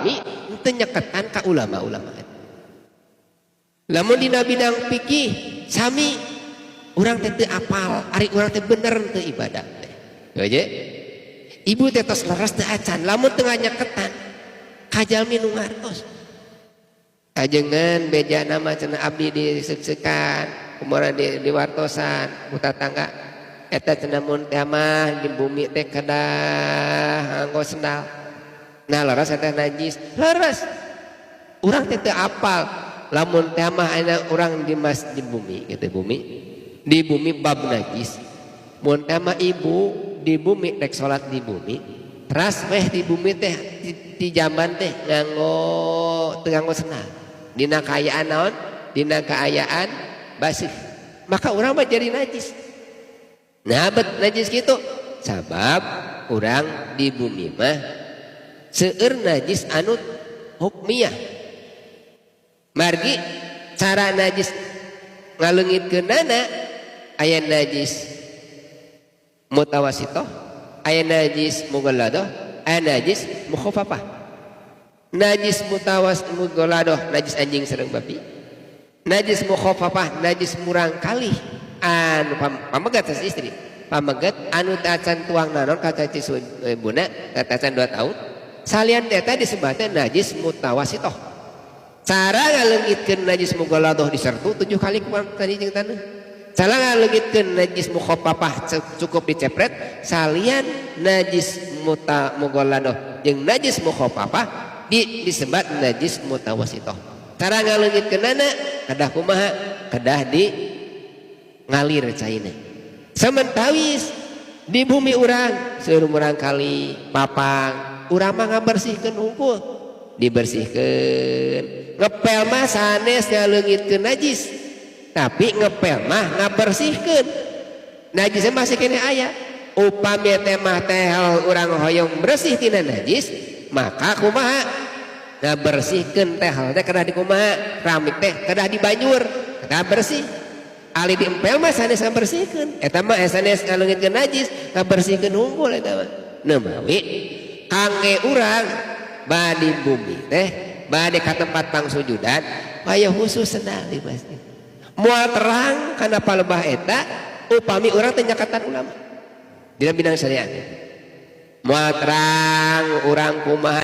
Upami teu nyeketan ka ulama-ulama. Lamun dina bidang fikih sami, urang teh teu apal ari urang teh bener teu ibadah teh. Aja. Ibu teh tos leres teu acan, lamun teu nyaketan ka jalmi nu ngartos. Ajengan beja nama cenah abdi diseuk-seukan, kumaha di wartosan ku tatangga eta cenah, mun teh mah di bumi teh kedah nganggo sendal. Nah, leres eta najis. Leres. Urang teh teu apal lamun teh mah aya urang di mas di bumi gitu, bumi di bumi bab najis. Mun teh mah ibu di bumi rek salat di bumi, teras weh di bumi teh di jamban teh nganggo, teu nganggo sendal, dina kaayaan naon, dina kaayaan basih, maka urang mah jadi najis. Nah, bet najis gitu sabab urang di bumi mah seueur najis anu hukmiyah. Margi cara najis ngaleungitkeunana aya najis mutawasitoh, aya najis mughalladah, aya najis mukhaffafah. Najis mutawas mughalladah najis anjing sareng babi. Najis mukhaffafah najis murang kali anu pamegat sas istri, pamegat anu tacan tuang nanon ka cai ibuna, tacan 2 tahun. Salian eta disebutna najis mutawasitoh. Cara ngaleungitkeun najis mughalladah disertu 7 kali ku tadi jeung taneuh. Cara ngaleungitkeun najis mukhaffafah cukup dicepret. Salian najis muta mughalladah jeung najis mukhaffafah disebut najis mutawasitoh. Cara ngaleungitkeunana kedah kumaha? Kedah di ngalir caina. Samentawis di bumi urang seueur murang kali papang, urang mah ngabersihkeun hungkul, dibersihkeun. Ngepel mah sanes ngaleungitkeun najis, tapi ngepel mah ngabersihkeun, najisnya masih keneh aya. Upami teh mah teh urang hoyong bersih tina najis, maka kumaha ngabersihkeun teh teh kedah dikumaha? Keramik teh kedah dibanjur, kedah bersih. Ali diempel mah sanes ngabersihkeun, eta mah sanes ngaleungitkeun najis, ngabersihkeun hungkul eta mah. Nemawi kangge urang badi bumi teh bade ka tempat pangsujudan aya khusus sendal di masjid. Moal terang kana palebah eta upami urang teh nyakatan ulama dina bidang syariat. Moal terang urang kumaha.